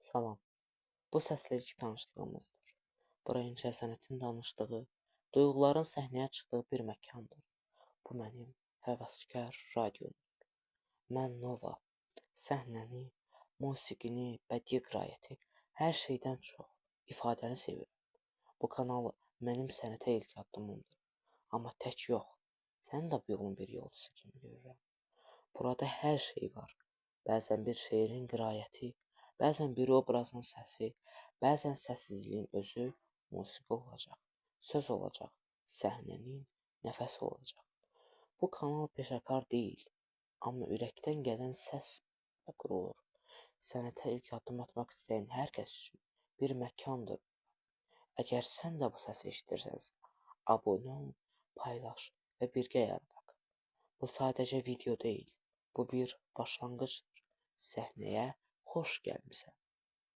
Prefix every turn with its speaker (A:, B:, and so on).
A: Salam. Bu səslə ilk tanışlığımızdır. Bura incəsənətin danışdığı, duyğuların səhnəyə çıxdığı bir məkandır. Bu mənim həvəskar radiomdur. Mən Nova. Səhnəni, musiqini, bədii qiraəti, hər şeydən çox ifadəni sevirəm. Bu kanal mənim sənətə ilk addımımdır. Amma tək yox, səni də bu yolun bir yolçusu kimi görürəm. Burada hər şey var. Bəzən bir şeirin qiraəti, bəzən bir obrazın səsi, bəzən səssizliyin özü musiqi olacaq, söz olacaq, səhnənin nəfəsi olacaq. Bu kanal peşəkar deyil, amma ürəkdən gələn səs və qürur. Sənətə ilk addım atmaq istəyən hər kəs üçün bir məkandır. Əgər sən də bu səsi eşidirsənsə, abunə ol, paylaş və birgə yaradaq. Bu sadəcə video deyil, bu bir başlanğıcdır. Səhnəyə xoş gəlmisən.